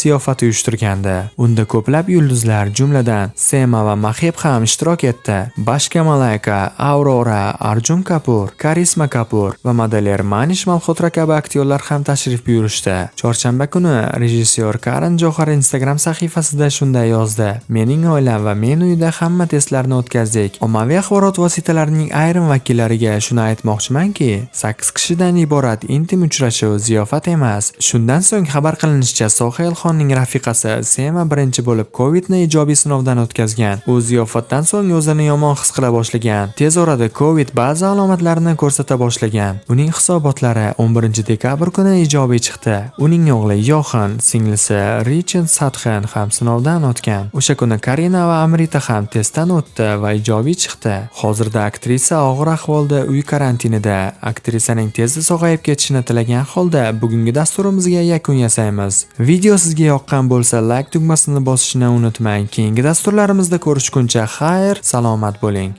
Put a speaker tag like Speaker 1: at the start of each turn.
Speaker 1: Ziyofat uyushtirgandi. Unda ko'plab yulduzlar, jumladan, Sema va Maheb ham ishtirok etdi. Bashka Malayka, Aurora, Arjun Kapur, Karisma Kapur va modeler Manish Malxotra kabi aktyorlar ham tashrif buyurishdi. Chorshanba kuni rejissyor Karan Johar Instagram sahifasida shunday yozdi: "Mening oilam va men uyda hamma testlarni o'tkazdik. Ommaviy axborot vositalarining ayrim vakillariga shuni aytmoqchimanki, 8 kishidan iborat intim uchrashuv ziyofat emas." Shundan so'ng xabar qilinishicha, Sohel Xonning rafiqasi Sema birinchi bo'lib Covidni ijobiy sinovdan o'tkazgan. U ziyofatdan so'ng o'zini yomon his qila boshlagan. Tez orada Covid ba'zi alomatlarini ko'rsata boshlagan. Uning hisobotlari 11-dekabr kuni ijobiy chiqdi. Uning o'g'li Yohan, singlisi Richard Sadhen ham sinovdan o'tgan. O'sha kuni Karina va Amrita ham testdan o'tdi va ijobiy chiqdi. Hozirda aktrisa og'ir ahvolda uy karantinida. Aktrisaning tezda sog'ayib ketishini tilagan holda bugungi dasturimizga yakun yasaymiz. Video sizga yoqqan bo'lsa, like tugmasini bosishni unutmang. Keyingi dasturlarimizda ko'rishguncha xayr, salomat bo'ling.